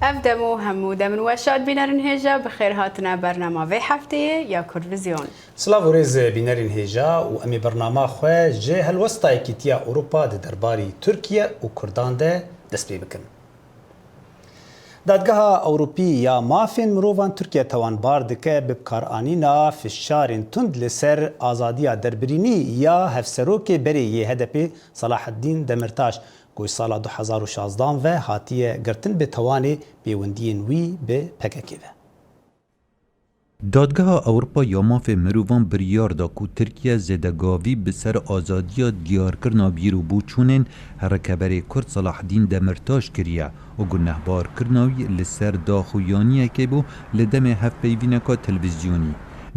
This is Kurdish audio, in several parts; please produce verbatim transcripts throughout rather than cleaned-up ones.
Ev dem û hemû dem in weşan bînerên hêja, bi xêr hatine bernama vê hefteyê ya Kurdvizyon. Silav û rêz bînerên hêja û em ê bernama xwe ji helwesta Yekîtiya Ewropa di derbarî Tirkiye û Kurdan de dest pê bikin. Dadgeha Ewropî ya Mafên Mirovan Tirkiye tawanbar dike bi bikaranîna fişarên tund li ser azadiya derbirînî ya hevserokê berê yê H D P Selahaddîn Demirtaş, ku ji sala du hezar û şazdehan ve hatiye girtin, bi tawanê pêwendiyên wî bi P K K ve. Dadgeha Ewropa ya Mafê Mirovan biryar da ku Tirkiye zêdegavî bi ser azadiya diyarkirina bîr û boçûnên rikeberê Kurd Selahaddîn Demirtaş kiriye û gunehbarkirina wî li ser daxuyaniyekê bû li demê hevpeyvîneka televîzyonî.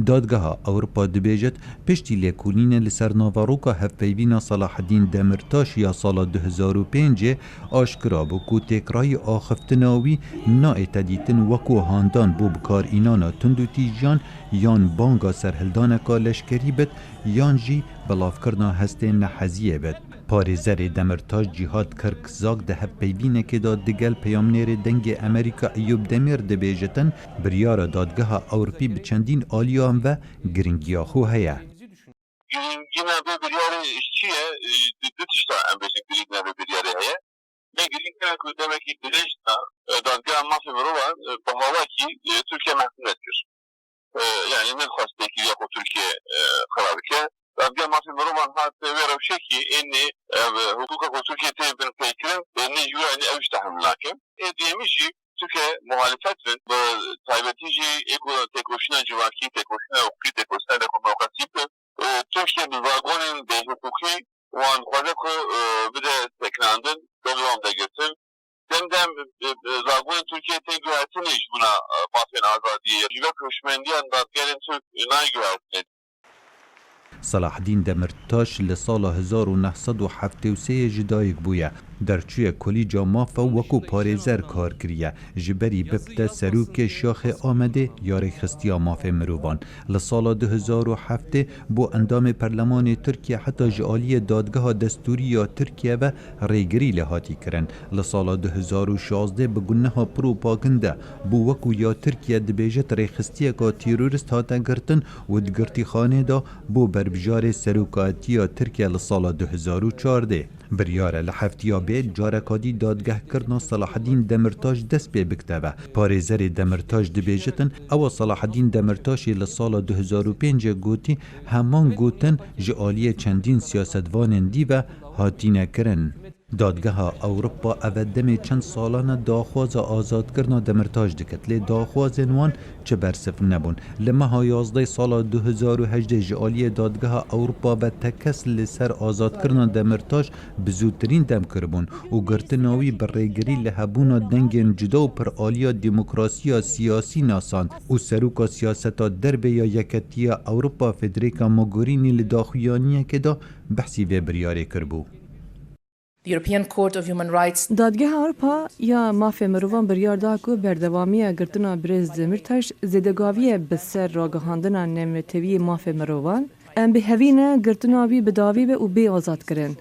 Dadgeha Ewropa dibêjit, piştî lêkolînê li ser naveroka hevpeyvîna Selahaddîn Demirtaş ya sala du hezar û pêncê, aşkira bû ku têkrayî axiftina wî nayête dîtin wekû handan bo bikarînana tundûtîjiyan yan banga serhildaneka leşkerî bit yan jî belavkirina hestên neheziyê bit. Parêzerê Demirtaş Cîhad Kirkzak di hevpeyvînekê de digel peyamnêrê Dengê Amerîka Eyûp Demîr dibêjitin, biryara Dadgeha Ewropî bi çendîn aliyan ve girîngiya xwe heye. Girîngîna vê biryarê ji çi ye? E, du, du tişta em bêjin girîngîna vê biryarê heye. Yek girîng e ku demekî dirêj da, e, Dadgeha Mafê Mirovan, e, bi hawakî, e, Tirkiye mehkûm nekir. E, yanî nexwest têkiliya xwe Tirkiye, e, xira bike. Dadgeha Mafê Mirovan hat wê rewşekî ênê, e, hiqûqa xwe Tirkiye tê binpêkirin, e, nê ji wî re ênê ew ji tehemil nake. Ê duyemî jî Tirkiye muhalefet bin, bi taybetî jî ê ku têkoşîna civakî, têkoşîna hiqûqî, têkoşîna demokrasî bin. E, Tirkiye bi zagonên bêhiqûqî wan dixwaze ku, e, bide sekinandin, bide bi wan bide girtin. Dem dem, e, e, zagonên Tirkiye tên guhertinê ji bona, e, mafên azadiyê. Ji ber ku hişmendiyan dadgerên Tirk nayê guhertinê. Selahaddîn Demirtaş li sala hezar û neh sed û heftê û sê yê ji dayik bûye. Derçûye Kolîca Mafa wekû parêzer kar kiriye. Ji berî bibte serokê Şaxê Amedê ya Rêxistiya Mafê Mirovan. Li sala du hezar û heftê bû endamê Perlemanê Tirkiye, heta ji aliyê Dadgeha Destûrî ya Tirkiye ve rêgirî lê hatî kirin. Li sala du hezar û şazdeh bi guneha propagande bû wekû ya Tirkiye dibêjit rêxistiyeka terorîst hate girtin û di girtîxanê de bû berbijarê serokatiya Tirkiye li sala du hezar û çardeh. Biryar e li heftiya bê careka dî dadgehkirina Selahaddîn Demirtaş dest pê bikte ve. Parêzerê Demirtaş dibêjitin, ewa Selahaddîn Demirtaşê li sala du hezar û pêncê gotî, heman gotin ji aliyê çendîn siyasetvanên dî ve hatîne kirin. Dadgeha Ewropa eve demê çend salan e daxwaza azadkirina Demirtaş dikit, lê daxwazên wan çi bersiv nebûn. Li meha yazdeh sala du hezar û hejdeh ji aliyê Dadgeha Ewropa ve tekez li ser azadkirina Demirtaş bi zûtirîn dem kiribûn û girtina wî bi rêgirî li hebûna dengên cuda û piraliya demokrasiya siyasî nasand û seroka siyaseta derve ya Yeketiya Ewropa Federica Mogherini li daxuyaniyekê de behsî vê biryarê kiribû. The European Court of Human Rights. Dadgeha Ewropa ya Mafê Mirovan biryar da ku berdewamiya girtina birêz Demirtaş zêdegavî ye bi ser ragihandina nêmetewî yê mafê mirovan. Em bi hevî ne girtina wî bi dawî be û bê azadkirin.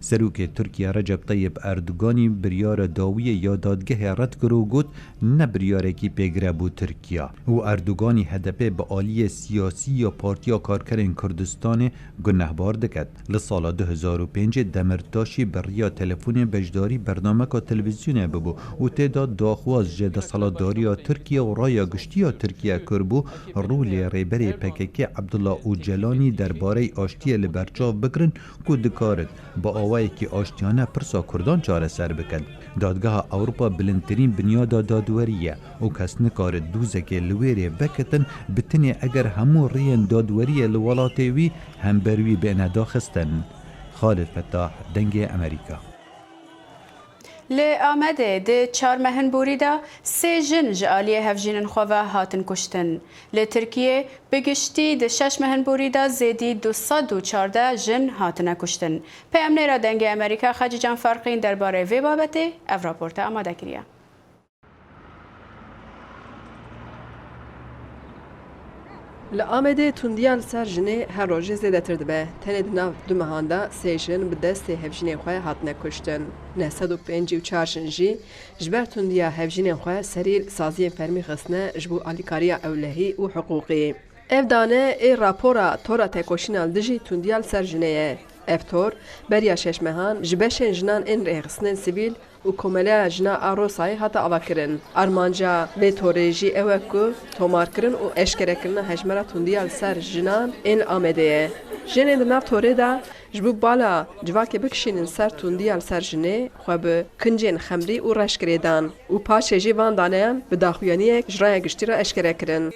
Serokê Tirkiye Recep Tayyip Erdoganî biryara dawiyê ya dadgehê red kir û got, ne biryarekî pêgire bo Tirkiye û Erdoganî H D P bi aliyê siyasî ya Partiya Karkerên Kurdistanê gunehbar diket. Li sala du hezar û pêncê Demirtaşî bi riya telefonê beşdarî bernameka televîzyonê bibû û tê de daxwaz ji desthilatdariya Tirkiye û raya giştî ya Tirkiye kiribû, rûlê rêberê P K K Abdullah Ocalanî derbarey aştiyê li berçav bigirin ku dikarit bi awayekî aştiyane pirsa Kurdan çareser bikin. Dadgeha Ewropa bilindtirîn binyada dadwerî ye û kes nikarit dûzekê li wêrê vekitin, bi tenê eger hemû rêyên dadweriyê li welatê wî hember wî bêne daxistin. Xalid Fetah, Dengê Amerîka. Li Amedê di çar mehên borî de sê jin ji aliyê hevjînên xwe ve hatin kuştin. Li Tirkiyê bi giştî di şeş mehên borî de zêdî du sed û çardeh jin hatine kuştin. Peyamnêra Dengê Amerîka Xecîcan Ferqîn derbarê vê babetê ev raporte amade kiriye. Li Amedê tundiya li ser jinê her rojê zêdetir dibe. Tenê di nav du mehan de sê jin bi destê hevjînên xwe hatine kuştin. Neh sed û pêncî û çar jin jî ji ber tundiya hevjînên xwe serî li saziyên fermî xistine ji bo alîkariya ewlehî û hiqûqî. Ev dane ê rapora Tora Tekoşîna li dijî tundiya li ser jinê ye. Ev tor beriya şeş mehan ji beşên jinan ên rêxistinên sivîl û Komeleya Jina a Rosayê hate avakirin. Armanca vê torê jî ew e ku tomarkirin û eşkerekirina hejmara tundiya li ser jinan ên Amedê ye. Jinên di nav torê de ji bo bala civakê bikişînin ser tundiya li ser jinê, xwe bi kincên xemrî û reş girêdan û paşê jî van daneyan bi daxuyaniyek ji raya giştî re eşkere kirin.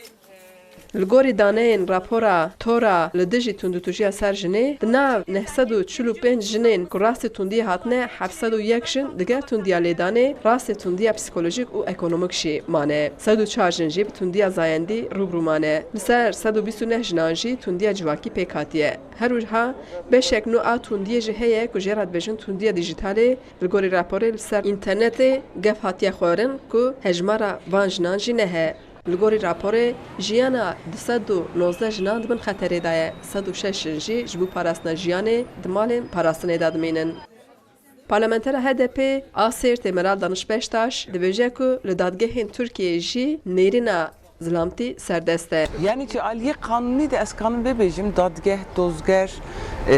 Li gorî daneyên rapora Tora li dijî tundûtûjiya ser jinê, di nav neh sed û çil û pênc jinên ku rastî tundiyê hatine, heft sed û yek jin digel tundiya lêdanê, rastî tundiya psîkolojîk û ekonomîk jî mane. Sed û çar jin jî bi tundiya zayendî rû bi rû mane. Li ser sed û bîst û neh jinan jî tundiya civakî pêk hatiye. Her wiha beşek nû a tundiyê jî heye ku jê re dibêjin tundiya dîjîtalê, li gorî raporê li ser înternetê gef hatiye xwarin ku hejmara van jinan jî nehe. Li gorî raporê, jiyana du sed û nozdeh jinan di bin xeterê de ye, sed û şeş jin jî ji bo parastina jiyanê di malên parastinê de dimînin. Parlamentera H D P a Sêrtê Meral Daniş Beştaş dibêje ku li dadgehên Tirkiyeyê jî nêrîna zilamtî serdest e. Yanî ji aliyê qanûnî de ez kanim vê bêjim, dadgeh, dozger, e,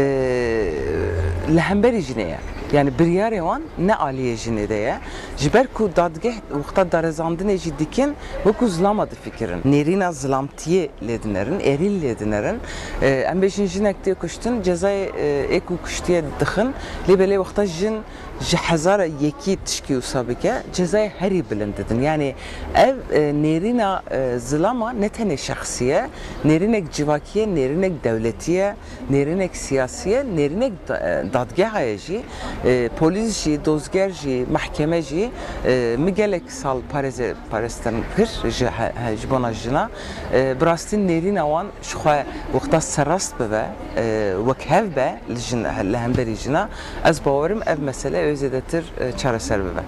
li hemberî jinê ye. Yanî biryarê wan ne aliyê jinê de ye. Ji ber ku dadgeh wexta darezandinê jî dikin, wekî zilama difikirin. Nêrîna zilamtiyê lê dinerin, êrî lê dinerin. E, em bêjin jinek tê kuştin, cezayê, e, ê ku kuştiye dixin. Lê belê wexta jin ji hezara yekî tişkî wisa bike, cezayê herî bilind didin. Yanî ev, e, nêrîna, e, zilama ne tenê şexsî ye, nêrînek civakî ye, nêrînek dewletî ye, nêrînek siyasî ye, nêrînek da-, e, dadgeha ye jî, e, polîs jî, dozger jî, mehkeme jî, e, min gelek sal parêze-, parastin kir ji he-, he-, ji bona jina. E, bi rastî nêrîna wan ji xwe wexta serrast bibe, e, wekhev be li jin, li hemberî jina, ez bawerim ev mesele ê zêdetir, e, çareser bibe.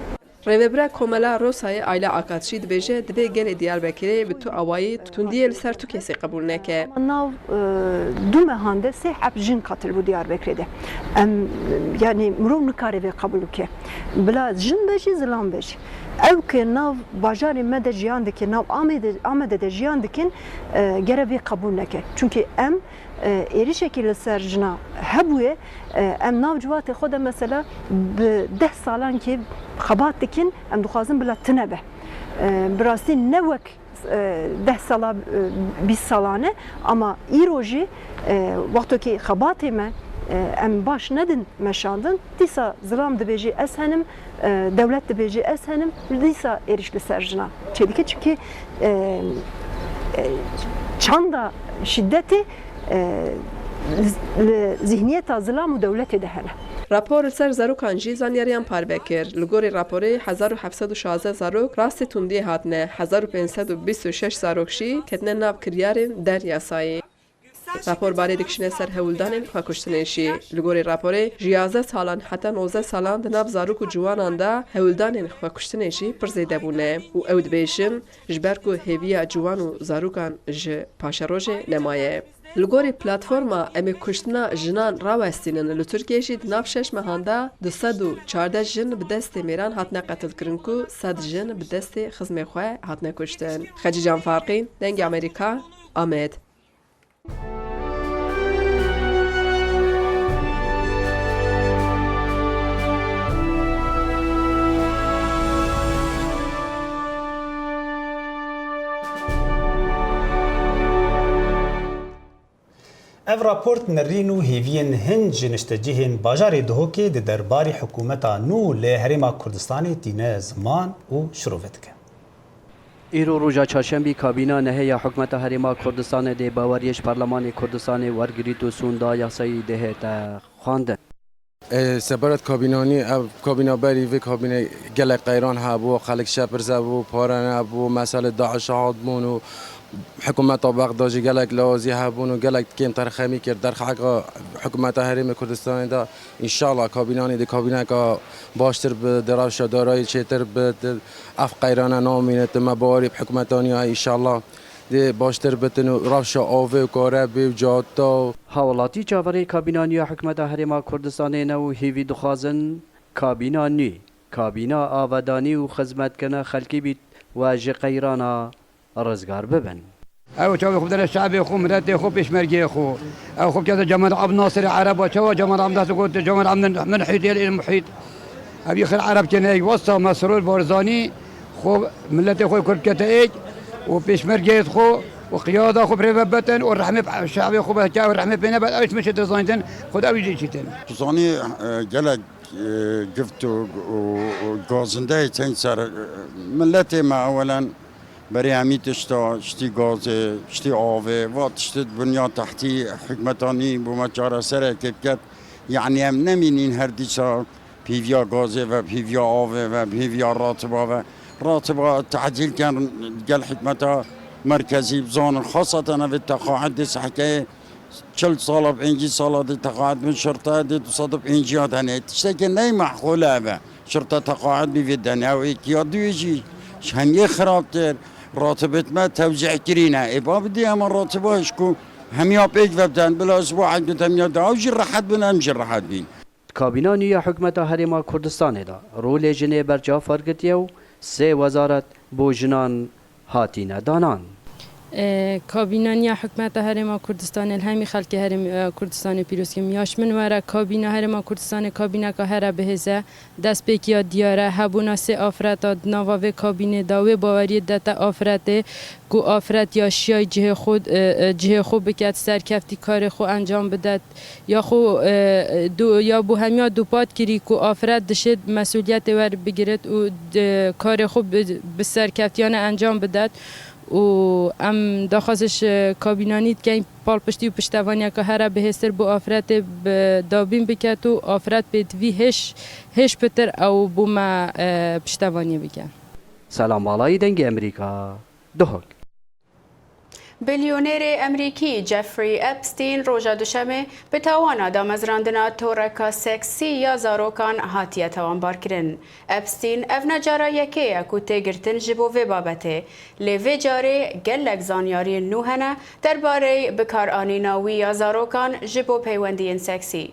Rêvebira Komela Rosayê Ayla Akat jî dibêje, divê gelê Diyarbekirê bi tu awayî tundiyê li ser tu kesî qebûl neke. Nav, e, du mehan de sê heb jin qatil bû Diyarbekirê de. Em, yanî mirov nikare vê qebûl bike. Bila jin be jî, zilam be jî. Ew ke nav bajarê me de jiyan dike, nav Amedê, Amedê de jiyan dikin, e, gere vê qebûl neke. Çunkî em, e, êrişekî li ser jina hebûye, e, em nav civatê xwe de mesela bi deh salan kê xebat dikin, em dixwazin bila tune be. E, bi rastî ne wek, e, deh sala, e, bîst salan e, ama îro jî, e, wextokî xebatê me, e, em baş nedin meşandin, dîsa zilam dibêjî ez henim, e, dewlet dibêjî ez henim, dîsa êrîş li ser jina çêdike. Çimkî, e, e, çanda şîdetê, e, li zihniyeta zilam û dewletê de hene. Rapor li ser zarokan jî zanyariyan parve kir. Li gorî raporê hezar û heft sed û şazdeh zarok rastî tundiyê hatine, hezar û pênc sed û bîst û şeş zarok jî ketine nav kiryarên der yasayî. Rapor barê dikişîne ser hewldanên xwekuştinê jî. Li gorî raporê, ji yazdeh salan heta nozdeh salan di nav zarok û ciwanan de hewldanên xwekuştinê jî pir zêde bûne û ew dibêjin, ji ber ku hêviya ciwan û zarokan ji paşerojê nemaye. Li gorî platforma Em ê kuştina jinan rawestînin, li Tirkiyê jî di nav şeş mehan de du sed û çardeh jin bi destê mêran hatine qetilkirin ku sed jin bi destê xizmê xwe hatine kuştin. Xecîcan Farqîn, Dengê Amerîka, Amed. Ev raport nerîn û hêviyên hin ji niştecihên bajarê Duhokê di derbarî hikûmeta nû li Herêma Kurdistanê tîne ziman û şirove dike. Îro roja çarşembî kabîna nehê ya Hikûmeta Herêma Kurdistanê dê baweriyê ji Parlemanê Kurdistanê wergirît û sonda yasayî dihête xwendin. E, sebaret kabînanî, ev kabîna berî vê kabîne gelek qeyran hebû, xelk şepirze bû, pare nebû, meselê DAIŞ hatbûn û hikûmeta Bexda jî gelek lawazî hebûn û gelek kêm terxemî kir. Derheqa hikûmeta Herêmê Kurdistanê de înşallah kabînanî di kabîneka baştir bi, di rewşa darayî çêtir bi, di ev qeyrane namîne, tu me bawerî bi hikûmeta nû ya înşallah. Dê baştir bitin û rewşa avê û karebê û cadda û Hawlatî çaverê kabîna nû ya Hikûmeta Herêma Kurdistanê ne û hêvî dixwazin kabîna nû, kabîna avedanî û xizmetkirina xelkî bît û ji qeyrana rizgar bibin. Ew çavê xwe bidene şevê xwe, miletê xwe, pêşmergeyê xwe. Ew xwe bikete Cemal Abd Nasirê Ereba. Çawa Cemal Abd Nasir got, Cemal Abd min, min hît el il muhît. Ev yê xir Ereb kene ey wasta Mesrûr Barzanî xwe, miletê xwe Kurd bikete êk û pêşmergeyê xwe û qiyada xwe birêve betin û rehmê şevê xwe beke û rehmê pê nebet, ew ji min çêtir zanîtin, xwe de ew jî çîtin. Tu zanî, e, gelek, e, gift û, û, û gazindeyê tên ser, e, miletê me ewelen. Berê hemî tişta, tiştî gazê, tiştî avê, va tiştî bunya tehtî hikûmeta nû bo me çaresereke biket. Yanî em nemînîn her dîsa pêviya gazê ve, pêviya avê ve, pêviya ratiba ve. Ratiba tecîl ken gel hikûmeta merkezî bizanin. Xaseten ev ê teqaedê sehkeyê çil sala, pêncî sala dê teqaet bin şirte dê du sed û pêncî ya tenê. Tiştekê ney meqûl e ev e. Şirte teqaet bî vê denê. Ew êkiya duyê jî ji hemiyê xirabtir. Ratibêt me tewzîh kirîne. Ê ba bidî ema ratiba ji ku hemiya pêk ve biden. Bila ji bo hikûmeta hemiya de ew jî rehet bin, em jî rehet bîn. Kabîna nû ya Hikûmeta Herêma Kurdistanê de rolê jinê berçav wergirtiye û sê wezaret bo jinan hatine danan. E, kabîna nû ya Hikûmeta Herêma Kurdistanê li hemî xelkê Herêma Kurdistanê pîroz kim. Ya ji min were kabîna Herêma Kurdistanê kabîneka here bihêz e, destpêkiya diyar e, hebûna sê afreta di nava vê kabînê de wê baweriyê dete afretê ku afret ya şiyayî cihê xwe, e, e, cihê xwe biket, serkeftî karê xwe encam bidet, ya xwe, e, du-, ya bo hemiya dupat kirî ku afret dişêt mesûliyetê werbigirit û, e, karê xwe bi, bi serkeftiyane encam bidet û em daxwazê ji kabînanî dikeyn palpiştî û piştevaniyeke here bihêztir bo afretê bi dabîn biket û afret pêdivî hêş, hêş pitir ew bo me, e, piştevaniyê bike. Selam Balayî, Dengê Emerîka, Duhok. Bilyonêrê Emerîkî Jeffrey Epstein roja Duşemê bi tawana damezrandina toreka seksî ya zarokan hatiye tawanbarkirin. Epstein ev ne cara yekê ye ku tê girtin ji bo vê babetê, lê vê carê gelek zanyariyên nû hene derbarê bikaranîna wî ya zarokan ji bo peywendiyên seksî.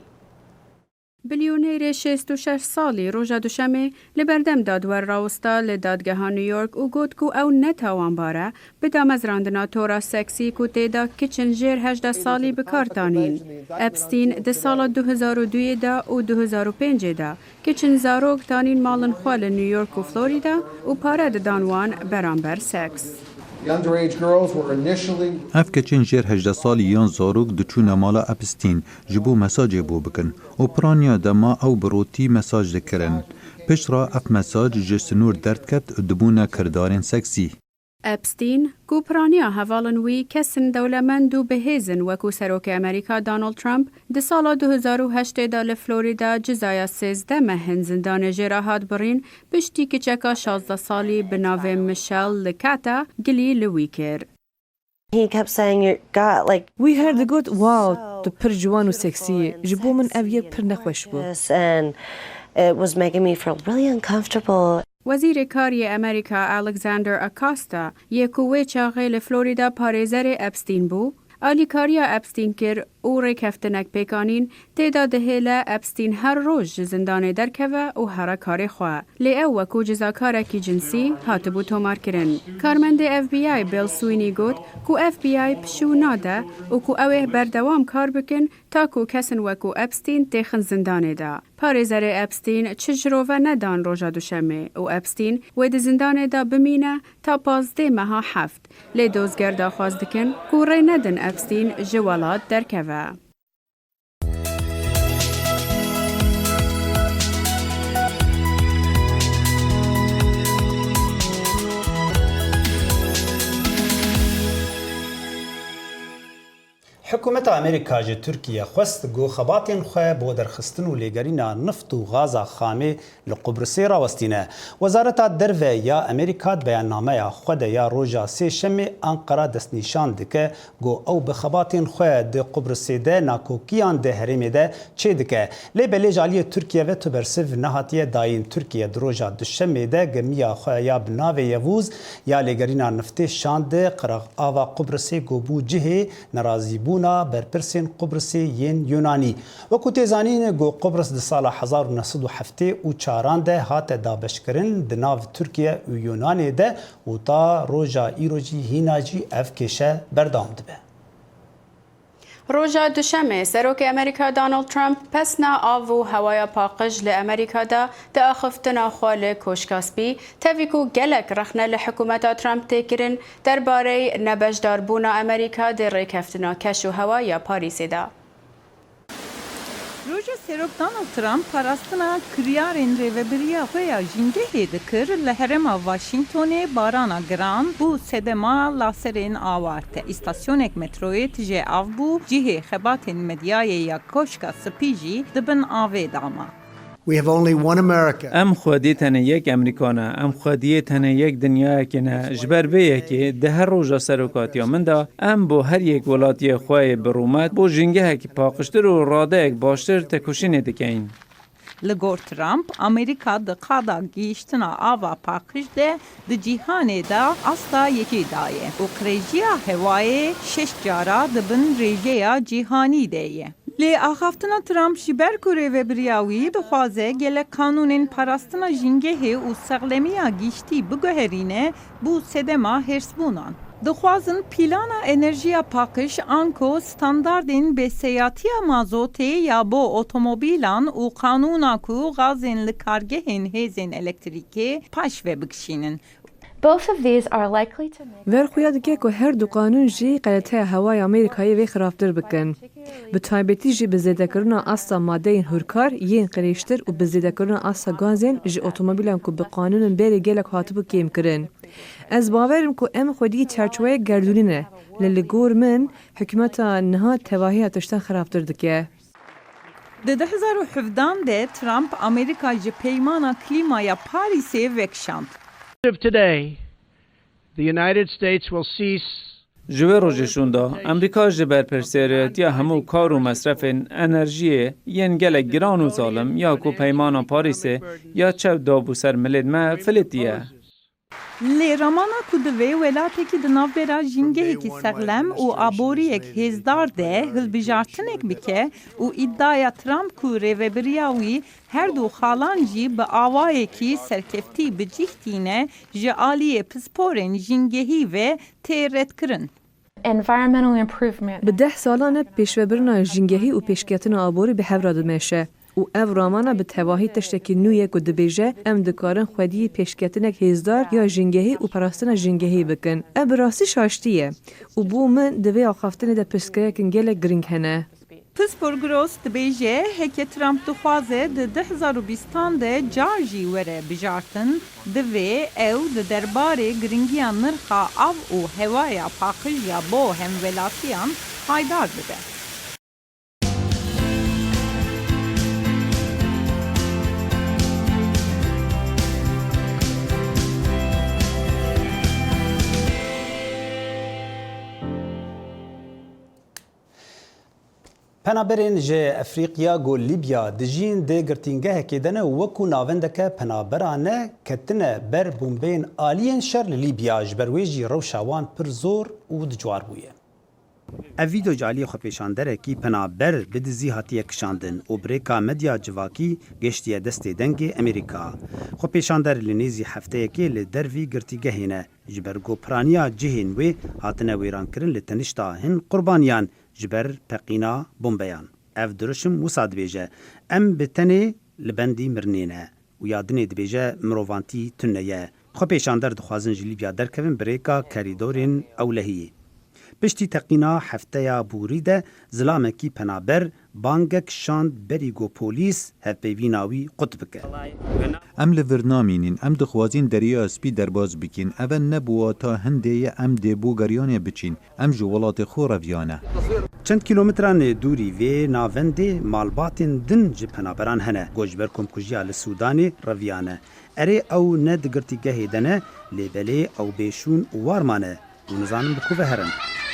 Bilyonêrê şêst û şeş salî roja Duşemê li berdem dadwer rawesta li dadgeha New York û got ku ew ne tawanbar e bi damezrandina tora seksî ku tê de kiçin jêr hejdeh salî bi kar tanîn. Epstein di sala du hezar û duyê de û du hezar û pêncê de kiçin zarok tanîn malin xwe li New York û Florida û pare didan wan beramber seks. The underage girls were initially Ev keçên jêr hejdeh salî yan zarok diçûne mala Epstein ji bo mesajê bo bikin û piraniya dema ew bi rotî mesaj dikirin. Piştre ev mesaj ji sinûr derdiket û dibûne kirdarên seksî. Epstein, ku piraniya hevalin wî kesin dewlemend û bihêz in wekû Serokê Amerîka Donald Trump, di sala du hezar û heştê de li Florida cizaya sêzdeh mehin zindanê jê re hat birîn, piştî kiçeka şazdeh salî bi navê Michelle Licata gilî li wî kir. He kept saying, "You got, like, Wî her digot, "Wow, tu pir ciwan û seksî yî." Ji bo min ev yek pir nexweş bû. This, and it was making me feel really uncomfortable. Wezîrê Kariyê Amerîka Alexander Acosta yê ku wê çaxê li Florida parêzerê Epstein bû, alîkariya Epstein kir û rêkeftinek pêk anîn, tê de dihêle Epstein her roj ji zindanê derkeve û here karê xwe. Lê ew wekû cizakarekî cinsî hatibû tomarkirin. Karmendê F B I Bill Sweeney got ku F B I pişû nade û ku ew ê berdewam kar bikin ta ku kesin wekû Epstein têxin zindanê de. Parêzerê Epstein çi jirove nedan roja Duşemê û Epstein wê di zindanê de bimîne ta pazdeh meha heft. Lê dozger daxwaz dikin ku rê nedin Epstein ji welat derkeve. Hikûmeta Amerîka ji Tirkiye xwest ku xebatên xwe bo derxistin û lêgerîna nift û gaza xamê li Qubrisê rawestîne. Wezareta Derve ya Amerîka di beyannameya xwe de ya roja Sêşemê Anqara destnîşan dike ku ew bi xebatên xwe di Qubrisê de nakokiyan di herêmê de çêdike. Lê belê ji aliyê Tirkiye ve tu bersiv nehatiye dayîn. Tirkiye di roja Duşemê de gemiya xwe ya bi navê Yevûz ya lêgerîna niftê şand qirexava Qubrisê ku bû cihê nerazîbûna berpirsên Qubrisê yên Yunanî. Wekû tê zanîn ku Qubris di sala hezar û neh sed û heftê û çaran de hate dabeşkirin, di nav Tirkiye û Yunanê de û ta roja îro jî hîna jî ev kêşe berdewam dibe. Roja Duşemê, Serokê Amerîka Donald Trump pesna av û hewaya paqij li Amerîka da di axiftina xwe li Koşka Spî, tevî ku gelek rexne li hikûmeta Trump tê kirin derbarê nebeşdarbûna Amerîka di rêkeftina keş û hewa ya Parîsê da. Roja Serok Donald Trump parastina kiryarên rêvebiriya xwe ya jîngehê dikir, li herêma Washingtonê barana giran û sedema laserên awarte. Îstasyonek metroyê tijê av bû, cihê xebatên medyayê ya Koşka Spî jî di bin avê de ma. We have only one America. Em xwedî tenê yek Amerîka ne, em xwediyê tenê yek dinyayekê ne. Ji ber vê yekê, di her roja serokatiya min de, em bo her yek welatiyê xwe yê bi rûmet, bo jîngehekî paqijtir û radeyek baştir tekoşînê dikeyin. Li gor Trump, Amerîka di qada gihîştina ava paqij de di cîhanê de asta yekê daye û qirêjiya hewayê şeş cara di bin rêjeya cîhanî de ye. Lê axaftina Trump ji ber ku rêvebiriya wî dixwaze gelek qanûnên parastina jîngehê û sexlemiya giştî biguherîne, bû sedema hêrsbûnan. Dixwazin pîlana enerjiya paqij anko standardên bêseyatiya mazotê ya bo otomobîlan û qanûna ku gazên li kargehên hêzên elektrîkê paş ve bikişînin. Both of these are likely to make Ver xuya dike ku her du qanûn jî qeleteya hewaya Amerîkayê vê xirabtir bikin. Bi taybetî jî bi zêdekirina asta madeyên hûrkar yên qirêjtir û bi zêdekirina asta gazên ji otomobîlan ku bi qanûnên berê gelek hatibû kêmkirin. Ez bawer im ku em xwedî çarçoweyek gerdûnî ne, lê li gor min hikûmeta niha tevahiya tiştan xirabtir dike. Di du hezar û hevdehan de Trump Amerîka ji Peymana Klîma ya Parîsê vekişand. Of today, the United States will cease Ji wê rojê şûnda, Amerîka ji berpirsiyariyetiya hemû kar û mesrefên enerjiyê yên gelek giran û zalim ya ku Peymana Parîsê ya çew dabû ser milên me filitiye. Lê ramana ku divê welatekî di navbera jîngehekî sexlem û aboriyek hêzdar de hilbijartinek bike û îdaya Trump ku rêvebiriya wî her du xalan jî bi awayekî serkeftî bi cih tîne ji aliyê pisporên jîngehî ve tê redkirin. Environmental improvement. Bi deh salan e pêşvebirina jîngehî û pêşketina aborî bi hev re dimeşe û ev ramana bi tevahî tiştekî nû ye ku dibêje, em dikarin xwediyî pêşketinek hêzdar ya jîngehî û parastina jîngehî bikin. Ev bi rastî şaştî ye û bo min di vê axaftinê de pirsgirêkên gelek girîng hene. Pispor Gross dibêje, heke Trump dixwaze di du hezar û bîstan de car jî were bijartin, divê ew di derbarê giringiya nirxa av û hewaya paqij ya bo hemwelatiyan haydar bibe. Penaberên ji Efrîqiya ku Lîbya dijîn di girtîngehekê de ne û wekû navendeke penaberan e, ketine ber bombeyên aliyên şer li Lîbya, ji ber wê jî rewşa wan pir zor û dijwar bûye. Ev vîdeo ji aliyê xwepêşanderekî penaber bi dizî hatiye kişandin û bi rêka medya civakî gehiştiye destê dengê Amerîka. Xwepêşander li nêzî hefteyekê li dervî girtîgehê ne, ji ber ku piraniya cihên wê hatine wêrankirin li tenişta hin qurbaniyan ji ber peqîna bombeyan. Ev dirûşim wisa dibêje, em bi tenê li bendî mirinê ne û ya dinê dibêje mirovantî tune ye. Xwepêşander dixwazin ji Lîbya derkevin bi rêka kerîdorên ewlehiyê. Piştî teqîna hefteya borî de zilamekî penaber bangek şand berî ku polîs hevpeyvîna wî qut bike. Em li vir namînîn, em dixwazîn Deriya Spî derbas bikîn. Eve ne bi wata hindê ye em dê bo geriyanê biçîn. Em ji welatê xwe reviyane. Çend kîlometranê dûrî vê navendê malbatên din ji penaberan hene ku ji ber komkujiya li Sûdanê reviyane. Erê, ew ne di girtîgehê de ne, lê belê ew bêşûn û war mane û nizanin bi ku ve herin.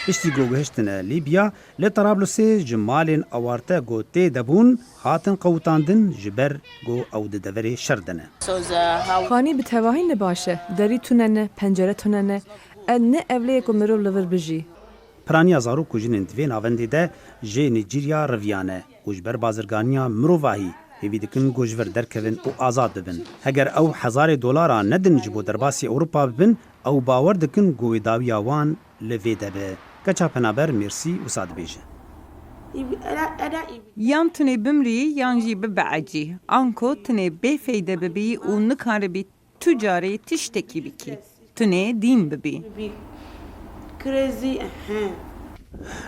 Piştî ku gihiştine Lîbya, li Tarablusê ji malên awarte ku tê de bûn, hatin qewitandin ji ber ku ew di deverê şer de ne. Xanî bi tevahî ne baş e. Derî tune ne, pencere tune ne. E, ne ewlê ye ku mirov li vir bijî. Piraniya zarok û jinên di vê navendê de ji Nîjerya reviyane û ji ber bazirganiya mirovahî hêvî dikin ku ji vir derkevin û azad bibin. Heger ew hezarê dolara nedin ji bo derbasî Ewropa bibin, ew bawer dikin ku wê dawiya wan li vê de be. Keça penaber Mêrsî wisa dibêje. Yan tunê bimrî yan jî bibe ecî. Anko tunê bêfeyde bibî û nikaribî tu carê tiştekî bikî. Tunê dîn bibî.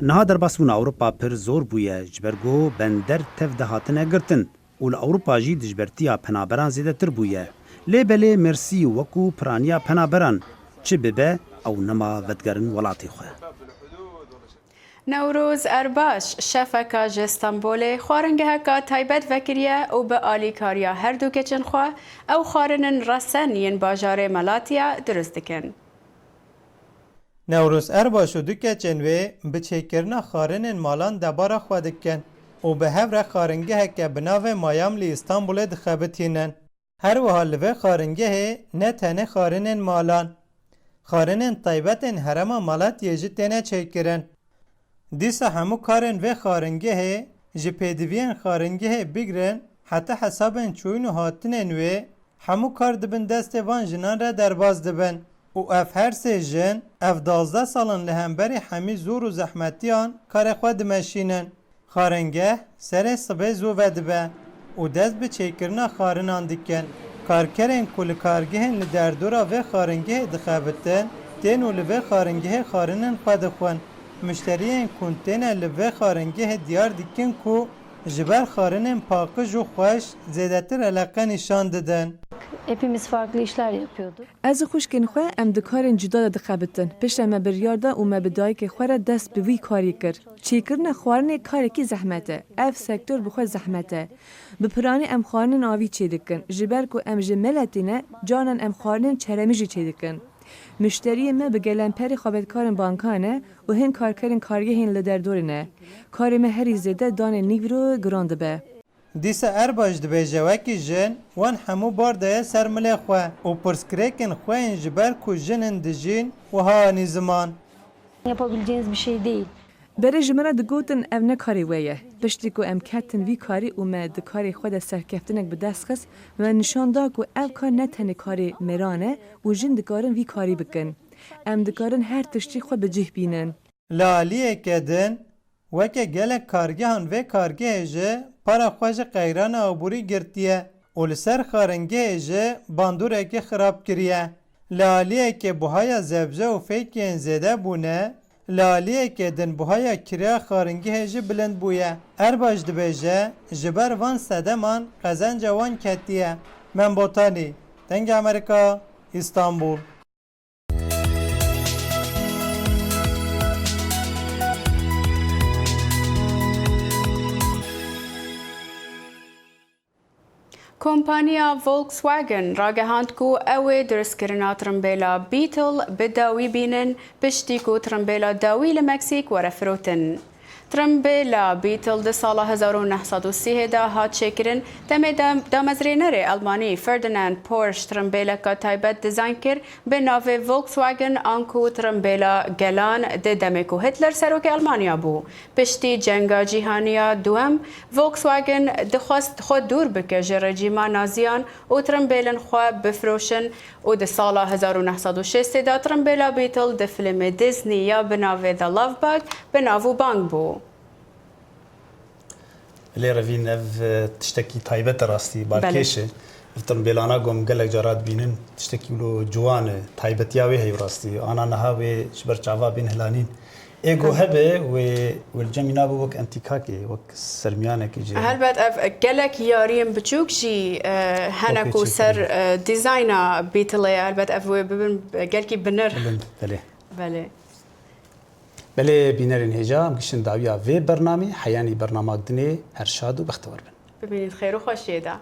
Niha derbasbûna Ewropa pir zor bûye, ji ber ku bender tev de hatine girtin û li Ewropa jî dijbertiya penaberan zêdetir bûye. Lê belê Mersî wekû piraniya penaberan çi bibe, ew nema vedigerin welatê xwe. Newroz Erbaş, şefeka ji Stenbolê, xwaringeheka taybet vekiriye û bi alîkariya her du keçên xwe ew xwarinin resen yên bajarê Melatiya dirust dikin. Newroz Erbaş û du keçên wê bi çêkirina xwarinên malan debara xwe dikin û bi hev re xwaringeheke bi navê Mayam li Stenbolê dixebitînin. Her wiha li vê xaringehê ne tenê xarinên malan, xarinên taybetên herêma Malatiyê jî têne çêkirin. Dîsa hemû karên vê xaringehê, ji pêdiviyên xaringehê bigirin heta hesabên çûyîn û hatinên wê, hemû kar di bin destê van jinan re derbas dibin û ev her sê jin, ev duwazdeh sal in li hemberî hemî zor û zehmetiyan karê xwe dimeşînin. Xaringeh serê sibê zû vedibe û dest bi çêkirina xarinan dikin. Karkerên ku li kargehên li derdora vê xaringehê dixebitin, tên û li vê xaringehê xarinên xwe dixwin. Muşteriyên ku têne li vê xaringehê diyar dikin ku ji ber xarinên paqij û xweş zêdetir eleqe nîşan didin. Hepimiz farklı işler yapıyorduk. Ez û xwişkên xwe em di karên cuda de dixebitin. Piştre me biryar da û me bi dayikê xwe re dest bi vî karî kir. Çêkirina xwarinê karekî zehmet e. Ev sektor bi xwe zehmet e. Bi piranî em xwarinên avî çêdikin. Ji ber ku em ji Meletî ne, caran em xwarinên çeremî jî çêdikin. Muşteriyên me bi gelemperî xwebetkarên bankan e û hin karkerên kargehên li derdorê ne. Karê me herî zêde danê nîvro giran dibe. Dîsa Erbaş dibêje, wekî jin, wan hemû bar daye ser milê xwe û pirsgirêkên xwe yên ji ber ku jin in dijîn, wiha anî ziman. Yapabileceğiniz bir şey değil. Berê ji min re digotin, ev ne karê we ye. Piştî ku em ketin vî karî û me di karê xwe de serkeftinek bi dest xist, me nîşan da ku ev kar ne tenê karê mêran e û jin dikarin vî karî bikin. Em dikarin her tiştî xwe bi cih bînin. Li aliyeke din, weke gelek kargehan vê kargehê jî para xwe ji qeyrana aborî girtiye û li ser xaringehê jî bandoreke xirab kiriye. Li aliyeke buhaya zebze û fêkiyên zêde bûne, li aliyeke din buhaya kiraya xaringehê jî bilind bûye. Erbaş dibêje, ji ber van sedeman qezenca wan ketiye. Mem Botanî, Dengê Amerîka, Îstanbul. Kompaniya Volkswagen ragehand ku ew ê dirustkirina tirimbêla Beetle bi dawî bînin, piştî ku tirimbêla dawî li Meksîk were firotin. Tirimbêla Beetle di sala hezar û neh sed û sî de hat çêkirin, demê da-, damezrênerê Elmanî Ferdinand Porsche tirimbêleka taybet dizayn kir, bi navê Volkswagen anku tirimbêla gelan, di demê ku Hitler serokê Elmaniya bû. Piştî Cenga Cîhanî ya Duwem, Volkswagen dixwest xwe dûr bike ji rejîma Naziyan û tirimbêlên xwe bifroşin û di sala hezar û neh sed û şêstê de tirimbêla Beetle di filmê Disney ya bi navê The Love Bug bi nav û bang bû. Lê revîn ev, e, tiştekî taybet e rastî, balkêş e. Ev tirimbêlana ku em gelek cara dibînin, tiştekî wilo ciwan e, taybetiya wê heye rastî. Ana niha wê ji ber çava bên hilanîn. Ê ku hebe wê, wê li cem wî nabe wek entîkakê, wek sermiyanekê jê re. Helbet ev gelek yariyên biçûk jî e, hene Wek ku çêkirî. ser e, dîzayna Beatle ye. Helbet ev wê bibin e, gelkî binir. Bilind, belê. Belê. Belê bînerên hêja, em giştin dawiya vê bernamê, heyanî bernamak dinê her şad û bextewar bin. Bimînin xêr û xweşiyê de.